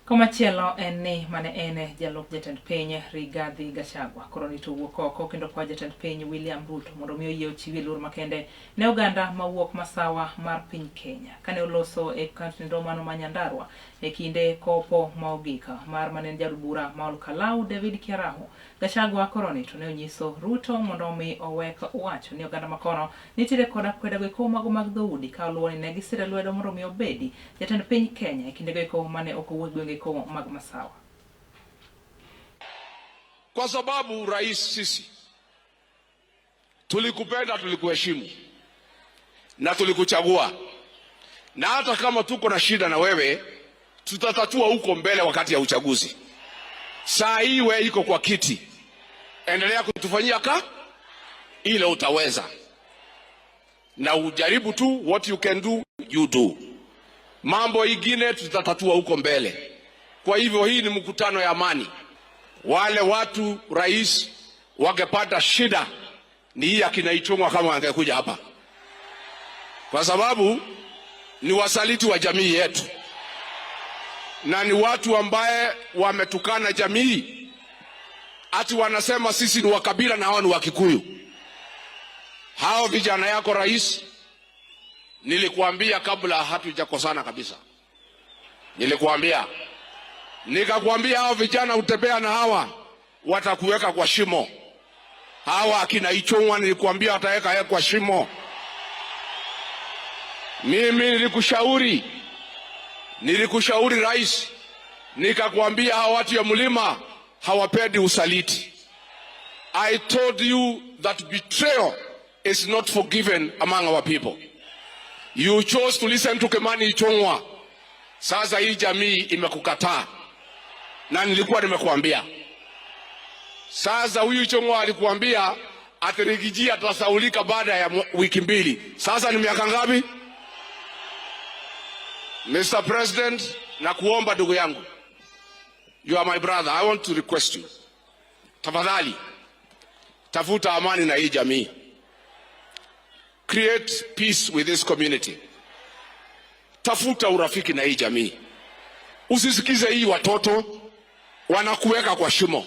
Komachielo en ni mane en jalup jatend piny Rigathi Gachagua koro ni to wuok oko kendo kwa jatend piny William Ruto mondo mi oyie ochiwie luor makende ne oganda mawuok masawa mar piny Kenya. Kane oloso e kaunti mano ma Nyandarua e kinde kopo ma ogik mar mane en jaod bura ma Olkalau David Kiaraho, Gachagua koro ni to ne onyiso Ruto mondo omi owek wacho ni oganda makono nitiere kod akweda go eko mago mag dhoudi ka oluwo ni ne gisire lwedo mondo mi obedi jatend piny Kenya e kindego eko mane ok owuok e gwenge eko mag Masawa. Kwa sababu rais, sisi tulikupenda, tulikuheshimu na tulikuchagua, na hata kama tuko na shida na wewe tutatatua huko mbele wakati ya uchaguzi. Saa hii wewe iko kwa kiti, endelea kutufanyia ka ile utaweza, na ujaribu tu, what you can do you do. Mambo ingine tutatatua huko mbele. Kwa hivyo hii ni mkutano ya amani. Wale watu rais wangepata shida ni hii akina Ichung'wa kama wangekuja hapa, kwa sababu ni wasaliti wa jamii yetu na ni watu ambaye wametukana jamii, ati wanasema sisi ni wakabila na hao ni Wakikuyu. Hao vijana yako rais, nilikuambia kabla hatujakosana kabisa, nilikuambia nikakwambia, hao vijana utembea na hawa watakuweka kwa shimo. Hawa akina Ichung'wa nilikuambia wataweka kwa shimo. Mimi nilikushauri rais, nikakwambia hawa watu ya mlima hawapendi usaliti. I told you that betrayal is not forgiven among our people. You chose to listen to Kimani Ichung'wa. Sasa hii jamii imekukataa, na nilikuwa nimekuambia. Sasa huyu Ichung'wa alikuambia ati Riggy G atasahaulika baada ya wiki 2. Sasa ni miaka ngapi? Mr. President, nakuomba ndugu yangu, you are my brother, I want to request you, tafadhali tafuta amani na hii jamii, create peace with this community, tafuta urafiki na hii jamii, usisikize hii watoto wanakuweka kwa shimo.